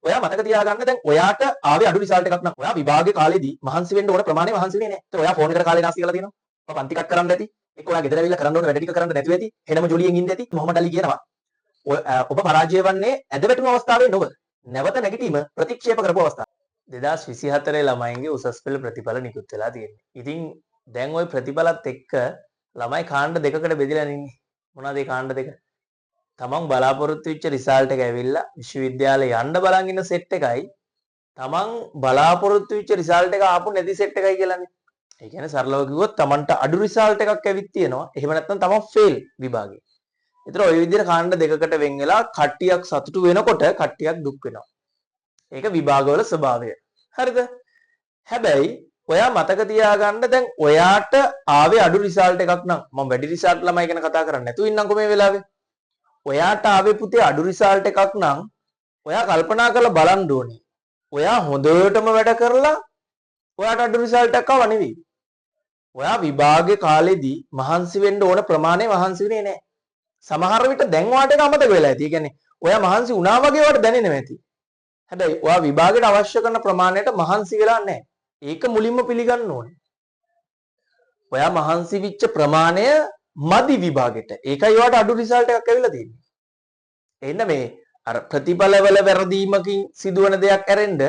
ඔයා මතක තියාගන්න, දැන් ඔයාට ආවේ අඩු රිසල්ට් එකක් නම් ඔයා විභාගයේ කාලේදී මහන්සි වෙන්න ඕන ප්‍රමාණය මහන්සි වෙන්නේ නැහැ. ඒතර ඔයා ෆෝන් එකට කාලේ නාස්ති කරලා තියෙනවා. ඔයා පන්ති කට් කරන්න ඇති. එක්ක ඔයා ගෙදර ඇවිල්ලා කරන්න ඕන වැඩ ටික කරන්න නැතුව ඇති. හෙනම ජොලියෙන් ඉන්න ඇති. මොහමඩ් අලි කියනවා, ඔබ පරාජය වන්නේ ඇද වැටුණු අවස්ථාවේ නොව, නැවත නැගිටීම ප්‍රතික්ෂේප කරපු අවස්ථාව. 2024 ළමයින්ගේ උසස් පෙළ ප්‍රතිඵල නිකුත් වෙලා තියෙන්නේ. ඉතින් දැන් ඔය ප්‍රතිඵලත් එක්ක ළමයි කාණ්ඩ දෙකකට බෙදලා ඉන්නේ. මොනවද ඒ කාණ්ඩ දෙක? තමන් බලාපොරොත්තු වෙච්ච රිසල්ට් එක ඇවිල්ලා විශ්වවිද්‍යාලේ යන්න බලන් ඉන්න සෙට් එකයි, තමන් බලාපොරොත්තු වෙච්ච රිසල්ට් එක ආපු නැති සෙට් එකයි කියලානේ. ඒ කියන්නේ සරලව කිව්වොත් තමන්ට අඩු රිසල්ට් එකක් ඇවිත් තියෙනවා. එහෙම නැත්නම් තමන් ෆේල් විභාගේ. ඒතර ඔය විදිහට කාණ්ඩ දෙකකට වෙන් වෙලා කට්ටියක් සතුටු වෙනකොට කට්ටියක් දුක් වෙනවා. ඒක විභාගවල ස්වභාවය. හරිද? හැබැයි ඔයා මතක තියාගන්න, දැන් ඔයාට ආවේ අඩු රිසල්ට් එකක් නම්, මම වැඩි රිසල්ට් ළමයි ගැන කතා කරන්නේ නැතුව ඉන්නම්කෝ මේ වෙලාවේ. ඔයාට ආවේ පුතේ අඩු රිසල්ට් එකක් නම් ඔයා කල්පනා කරලා බලන්න ඕනේ. ඔයා හොඳටම වැඩ කරලා ඔයාට අඩු රිසල්ට් එකක් ආව නෙවෙයි. ඔයා විභාගේ කාලෙදී මහන්සි වෙන්න ඕන ප්‍රමාණය මහන්සි වෙන්නේ නැහැ. සමහර විට දැන් ඔයාට ඒක අමතක වෙලා ඇති. ඒ කියන්නේ ඔයා මහන්සි වුණා වගේ ඔයාට දැනෙනවා ඇති. හැබැයි ඔයා විභාගෙට අවශ්‍ය කරන ප්‍රමාණයට මහන්සි වෙලා නැහැ. ඒක මුලින්ම පිළිගන්න ඕනේ. ඔයා මහන්සි වෙච්ච ප්‍රමාණය මදි විභාගෙට. ඒකයි ඔයාට අඩු රිසල්ට් එකක් ඇවිල්ලා තියෙන්නේ. එහෙනම් මේ අර ප්‍රතිඵලවල වැරදීමකින් සිදුවන දෙයක් ඇරෙන්න,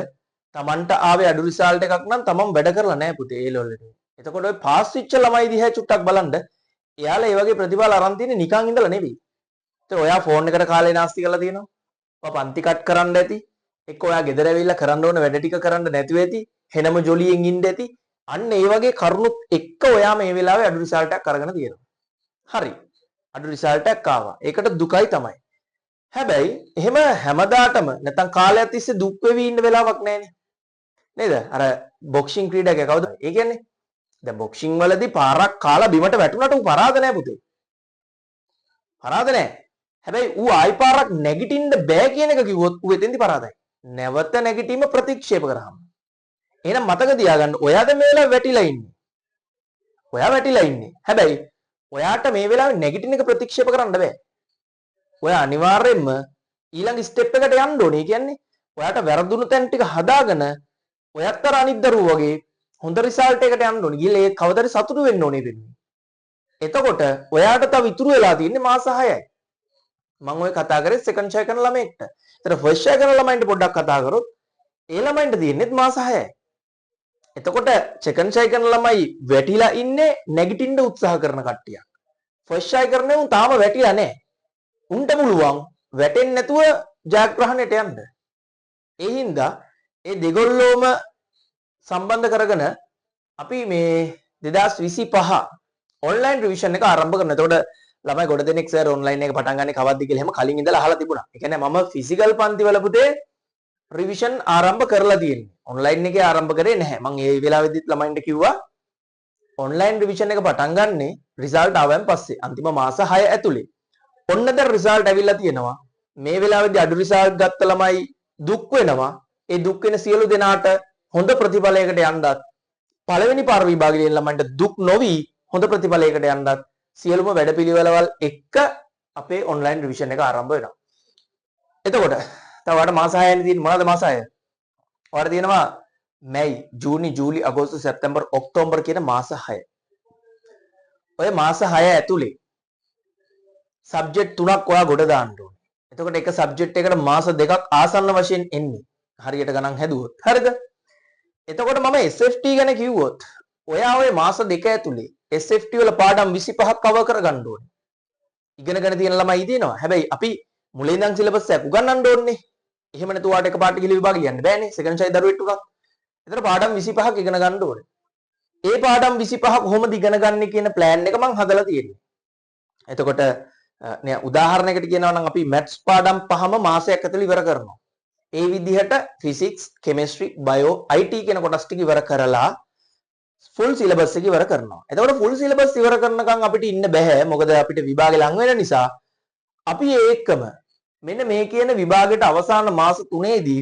තමන්ට ආවේ අඩු රිසල්ට් එකක් නම් තමන් වැඩ කරලා නැහැ පුතේ ඒ ලෙවල් එකට. එතකොට ඔය පාස් වෙච්ච ළමයි දිහා චුට්ටක් බලන්න. එයාලා ඒ වගේ ප්‍රතිඵල අරන් තියෙන්නේ නිකන් ඉඳලා නෙවෙයි. ඒතර ඔයා ෆෝන් එකට කාලේ නාස්ති කරලා තියෙනවා. ඔයා පන්ති කට් කරන්න ඇති. එක්ක ඔයා ගෙදර ඇවිල්ලා කරන්න ඕන වැඩ ටික කරන්න නැතුව ඇති. හෙනම ජොලියෙන් ඉන්න ඇති. අන්න ඒ වගේ කරුණුත් එක්ක ඔයා මේ වෙලාවේ අඩු රිසල්ට් එකක් අරගෙන තියෙනවා. හරි. අඩු රිසල්ට් එකක් ආවා. ඒකට දුකයි තමයි. හැබැයි එහෙම හැමදාටම නැත්තම් කාලයක් තිස්සේ දුක් වෙවි ඉන්න වෙලාවක් නැහැනේ. නේද? අර බොක්සිං ක්‍රීඩකයා කවුද? ඒ කියන්නේ දැන් බොක්සිං වලදී පාරක් කාලා බිමට වැටුණාට ඌ පරාද නෑ පුතේ. පරාද නෑ. හැබැයි ඌ ආයි පාරක් නැගිටින්න බෑ කියන එක කිව්වොත් ඌ එතෙන්දි පරාදයි. නැවත නැගිටීම ප්‍රතික්ෂේප කරාම. එහෙනම් මතක තියාගන්න, ඔයා දැන් මේ වෙලාවේ වැටිලා ඉන්නේ. ඔයා වැටිලා ඉන්නේ. හැබැයි ඔයාට මේ වෙලාවේ නැගිටින එක ප්‍රතික්ෂේප කරන්න බෑ. ඔයා අනිවාර්යයෙන්ම ඊළඟ ස්ටෙප් එකට යන්න ඕනේ. ඒ කියන්නේ ඔයාට වැරදුණු තැන් ටික හදාගෙන ඔයත් අර අනිත් දරුවෝ වගේ හොඳ රිසල්ට් එකකට යන්න ඕනේ. ගිහලා ඒ කවදාද සතුටු වෙන්න ඕනේ වෙන්නේ. එතකොට ඔයාට තව ඉතුරු වෙලා තියෙන්නේ මාස 6යි. මම ඔය කතා කරේ සෙකන්ඩ් ෂයි කරන ළමයෙක්ට. ඒතර ෆස්ට් ෂයි කරන ළමයින්ට පොඩ්ඩක් කතා කරොත් ඒ ළමයින්ට තියෙන්නේත් මාස 6යි. එතකොට සෙකන්ඩ් ෂයි කරන ළමයි වැටිලා ඉන්නේ, නැගිටින්න උත්සාහ කරන කට්ටියක්. ෆස්ට් ෂයි කරන උන් තාම වැටිලා නැහැ. උන්ට පුළුවන් වැටෙන්නේ නැතුව ජයග්‍රහණයට යන්න. ඒ හින්දා ඒ දෙගොල්ලෝම සම්බන්ධ කරගෙන අපි මේ 2025 ඔන්ලයින් රිවිෂන් එක ආරම්භ කරනවා. එතකොට ළමයි ගොඩ දෙනෙක් සර් ඔන්ලයින් එක පටන් ගන්නේ කවද්ද කියලා එහෙම කලින් ඉඳලා අහලා තිබුණා. ඒ කියන්නේ මම ෆිසිකල් පන්තිවල පුතේ රිවිෂන් ආරම්භ කරලා තියෙන්නේ. ඔන්ලයින් එකේ ආරම්භ කරේ නැහැ. මං ඒ වෙලාවෙදිත් ළමයින්ට කිව්වා ඔන්ලයින් රිවිෂන් එක පටන් ගන්නේ රිසල්ට් ආවයන් පස්සේ, අන්තිම මාස 6 ඇතුලේ. ඔන්න දැන් රිසල්ට් ඇවිල්ලා තියෙනවා. මේ වෙලාවේදී අඩු රිසල්ට් ගත්ත ළමයි දුක් වෙනවා. ඒ දුක් වෙන සියලු දෙනාට හොඳ ප්‍රතිඵලයකට යන්නත්, පළවෙනි පාර විභාගෙ ලියන ළමයින්ට දුක් නොවි හොඳ ප්‍රතිඵලයකට යන්නත් සියලුම වැඩපිළිවෙළවල් එක්ක අපේ ඔන්ලයින් රිවිෂන් එක ආරම්භ වෙනවා. එතකොට තව ඔයාලට මාස 6යි තියෙන්නේ. මොනවද මාස 6? ඔයාලට තියෙනවා මැයි, ජූනි, ජූලි, අගෝස්තු, සැප්තැම්බර්, ඔක්තෝබර් කියන මාස 6. ඔය මාස 6 ඇතුලේ සබ්ජෙක්ට් තුනක් ඔයා ගොඩ දාන්න ඕනේ. එතකොට එක සබ්ජෙක්ට් එකට මාස 2ක් ආසන්න වශයෙන් එන්නේ. හරියට ගණන් හැදුවොත්. හරිද? එතකොට මම SFT ගැන කිව්වොත් ඔයා ඔය මාස 2 ඇතුලේ SFT වල පාඩම් 25ක් කවර් කරගන්න ඕනේ. ඉගෙනගෙන තියෙන ළමයි තියෙනවා. හැබැයි අපි මුලින් ඉඳන් සිලබස් එකක් උගන්වන්න ඕනේ. එහෙම නැතුව ඔයාට එකපාරට ගිහලා විභාග ලියන්න බෑනේ. සෙකන්ඩ් ෂයි දරුවෙක්ට උනත්. ඒතර පාඩම් 25ක් ඉගෙන ගන්න ඕනේ. ඒ පාඩම් 25 කොහොමද ඉගෙන ගන්න කියන ප්ලෑන් එක මං හදලා තියෙන්නේ. එතකොට නෑ, උදාහරණයකට කියනවා නම් අපි මැත්ස් පාඩම් පහම මාසයක් ඇතුළේ ඉවර කරනවා. ඒ විදිහට ෆිසික්ස්, කෙමිස්ට්‍රි, බයෝ, IT කියන කොටස් ටික ඉවර කරලා ෆුල් සිලබස් එක ඉවර කරනවා. එතකොට ෆුල් සිලබස් ඉවර කරනකම් අපිට ඉන්න බෑ. මොකද අපිට විභාගෙ ලං වෙන නිසා. අපි ඒකම මෙන්න මේ කියන විභාගෙට අවසාන මාස 3ේදී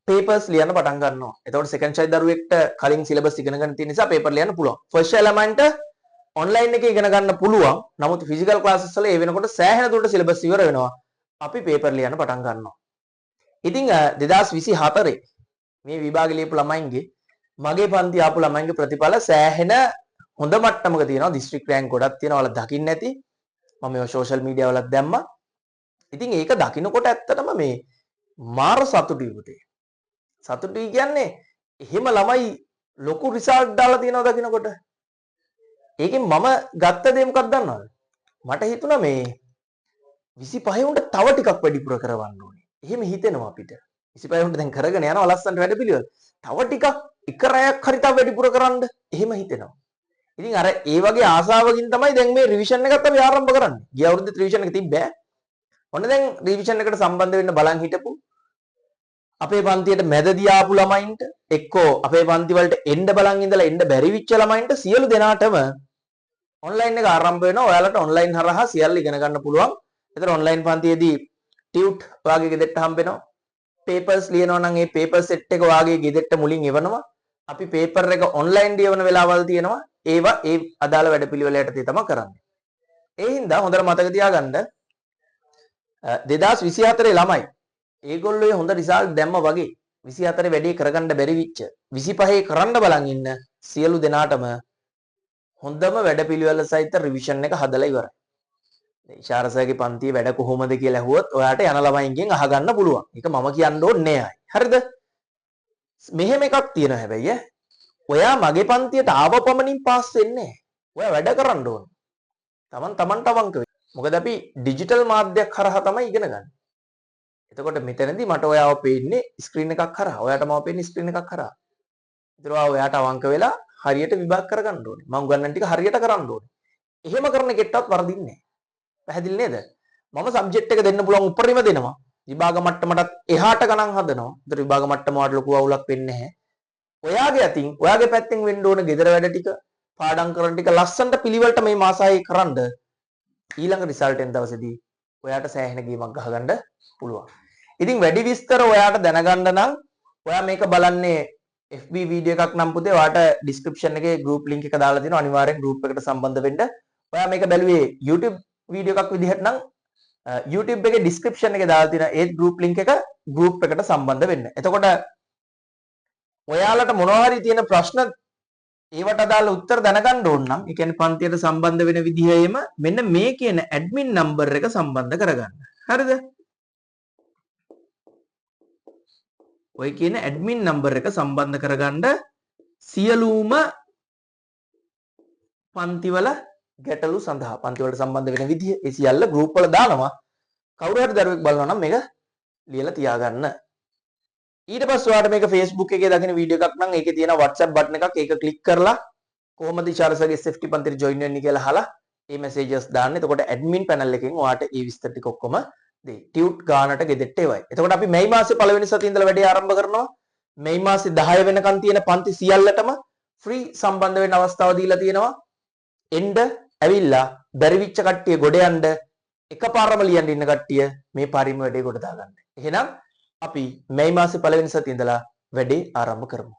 පේපර්ස් ලියන්න පටන් ගන්නවා. එතකොට සෙකන්ඩ් ෂයි දරුවෙක්ට කලින් සිලබස් ඉගෙන ගන්න තියෙන නිසා පේපර් ලියන්න පුළුවන්. ෆස්ට් ෂයි ළමයින්ට ඔන්ලයින් එකේ ඉගෙන ගන්න පුළුවන්. නමුත් ෆිසිකල් ක්ලාසස් වල ඒ වෙනකොට සෑහෙන දුරට සිලබස් ඉවර වෙනවා. අපි පේපර් ලියන්න පටන් ගන්නවා. ඉතින් 2024 මේ විභාග ලියපු ළමයින්ගේ, මගේ පන්ති ආපු ළමයින්ගේ ප්‍රතිඵල සෑහෙන හොඳ මට්ටමක තියෙනවා. දිස්ත්‍රික් රෑන්ක් ගොඩක් තියෙනවා. ඔයාලා දකින්න ඇති. මම ඒවා සෝෂල් මීඩියා වලත් දැම්මා. ඉතින් ඒක දකින්නකොට ඇත්තටම මේ මාර සතුටුයි පුතේ. සතුටුයි කියන්නේ එහෙම ළමයි ලොකු රිසල්ට් දාලා තියෙනවා දකින්නකොට. ඒකෙන් මම ගත්ත දේ මොකක්ද දන්නවද? මට හිතුණා මේ 25 උන්ට තව ටිකක් වැඩිපුර කරවන්න ඕනේ. එහෙම හිතෙනවා අපිට. 25 උන්ට දැන් කරගෙන යනවා ලස්සනට වැඩ පිළිවෙල. තව ටිකක් එක රැයක් හරි තව වැඩිපුර කරන්න එහෙම හිතෙනවා. ඉතින් අර ඒ වගේ ආසාවකින් තමයි දැන් මේ රිවිෂන් එකත් අපි ආරම්භ කරන්නේ. ගිය අවුරුද්දේ රිවිෂන් එක තිබ්බෑ. ඔන්න දැන් රිවිෂන් එකට සම්බන්ධ වෙන්න බලන් හිටපු අපේ පන්තියට මැදදී ආපු ළමයින්ට, එක්කෝ අපේ පන්ති වලට එන්න බලන් ඉඳලා එන්න බැරි වෙච්ච ළමයින්ට සියලු දෙනාටම ඔන්ලයින් එක ආරම්භ වෙනවා. ඔයාලට ඔන්ලයින් හරහා සියල්ල ඉගෙන ගන්න පුළුවන්. ඒතර ඔන්ලයින් පන්තියේදී ටියුට් ඔයාගේ ගෙදරට හම්බ වෙනවා. පේපර්ස් ලියනවා නම් ඒ පේපර් සෙට් එක ඔයාගේ ගෙදරට මුලින් එවනවා. අපි පේපර් එක ඔන්ලයින් ලියවන වෙලාවල් තියෙනවා. ඒවා ඒ අදාළ වැඩපිළිවෙල යටතේ තමයි කරන්නේ. ඒ හින්දා හොඳට මතක තියාගන්න, 2024 ළමයි ඒගොල්ලෝ ඒ හොඳ රිසල්ට් දැම්ම වගේ 24 වැඩේ කරගන්න බැරි වෙච්ච, 25 කරන්න බලන් ඉන්න සියලු දෙනාටම හොඳම වැඩපිළිවෙල සහිත රිවිෂන් එක හදලා ඉවරයි. දැන් ඉෂාර සර්ගේ පන්තියේ වැඩ කොහොමද කියලා ඇහුවොත් ඔයාට යන ළමයින්ගෙන් අහගන්න පුළුවන්. ඒක මම කියන්න ඕනේ නෑ ආයි. හරිද? මෙහෙම එකක් තියෙනවා හැබැයි ඈ. ඔයා මගේ පන්තියට ආව පමණින් පාස් වෙන්නේ නෑ. ඔයා වැඩ කරන්න ඕනේ. තමන් තමන්ට අවංක වෙන්න. මොකද අපි ඩිජිටල් මාධ්‍යයක් හරහා තමයි ඉගෙන ගන්න. එතකොට මෙතනදී මට ඔයාව පේන්නේ ස්ක්‍රීන් එකක් හරහා. ඔයාට මම පේන්නේ ස්ක්‍රීන් එකක් හරහා. ඒතර ඔයා ඔයාට අවංක වෙලා හරියට විභාග කරගන්න ඕනේ. මං උගන්වන ටික හරියට කරන්න ඕනේ. එහෙම කරන කෙට්ටවත් වරදින්නේ නෑ. පැහැදිලි නේද? මම සබ්ජෙක්ට් එක දෙන්න පුළුවන් උපරිම දෙනවා. විභාග මට්ටමටත් එහාට ගණන් හදනවා. ඒතර විභාග මට්ටම වලට ලොකු අවුලක් වෙන්නේ නැහැ. ඔයාගේ අතින් ඔයාගේ පැත්තෙන් වෙන්න ඕන ගෙදර වැඩ ටික, පාඩම් කරන ටික ලස්සනට පිළිවෙලට මේ මාස හයේ කරන්ඩ ඊළඟ රිසල්ට් එන දවසේදී ඔයාට සෑහෙන ගේමක් ගහගන්න පුළුවන්. ඉතින් වැඩි විස්තර ඔයාට දැනගන්න නම්, ඔයා මේක බලන්නේ FB video එකක් නම් පුතේ, ඔයාට ඩිස්ක්‍රිප්ෂන් එකේ ගෲප් ලින්ක් එක දාලා තියෙනවා. අනිවාර්යෙන් ගෲප් එකට සම්බන්ධ වෙන්න. ඔයා මේක බැලුවේ YouTube video එකක් විදිහට නම් YouTube එකේ ඩිස්ක්‍රිප්ෂන් එකේ දාලා තියෙන ඒත් ගෲප් ලින්ක් එක, ගෲප් එකට සම්බන්ධ වෙන්න. එතකොට ඔයාලට මොනවා හරි තියෙන ප්‍රශ්න ඒවට අදාළ උත්තර දැනගන්න ඕන නම්, ඒ කියන්නේ පන්තියට සම්බන්ධ වෙන විදිහ එහෙම, මෙන්න මේ කියන ඇඩ්මින් නම්බර් එක සම්බන්ධ කරගන්න. හරිද? ඔය කියන ඇඩ්මින් නම්බර් එක සම්බන්ධ කරගන්න සියලුම පන්තිවල ගැටලු සඳහා, පන්ති වලට සම්බන්ධ වෙන විදිහ ඒ සියල්ල ගෲප් වල දානවා. කවුරු හරි දරුවෙක් බලනවා නම් මේක ලියලා තියාගන්න. ඊට පස්සේ ඔයාලට මේක Facebook එකේ දකින වීඩියෝ එකක් නම් ඒකේ තියෙන WhatsApp button එකක්, ඒක ක්ලික් කරලා කොහොමද ඉෂාර සර්ගේ SFT පන්තියට ජොයින් වෙන්නේ කියලා අහලා ඒ මැසේජස් දාන්න. එතකොට ඇඩ්මින් පැනල් එකෙන් ඔයාට ඒ විස්තර ටික ඔක්කොම දෙයි. ටියුට් ගානට ගෙදෙට්ට එවයි. එතකොට අපි මැයි මාසේ පළවෙනි සතියේ ඉඳලා වැඩේ ආරම්භ කරනවා. මැයි මාසේ 10 වෙනකන් තියෙන පන්ති සියල්ලටම ෆ්‍රී සම්බන්ධ වෙන්න අවස්ථාව දීලා තියෙනවා. එන්න ඇවිල්ලා බැරි වෙච්ච කට්ටිය ගොඩ යන්න, එකපාරම ලියන්න ඉන්න කට්ටිය මේ පාරිම වැඩේ ගොඩ දාගන්න. එහෙනම් අපි මැයි මාසේ පළවෙනි සතියේ ඉඳලා වැඩේ ආරම්භ කරමු.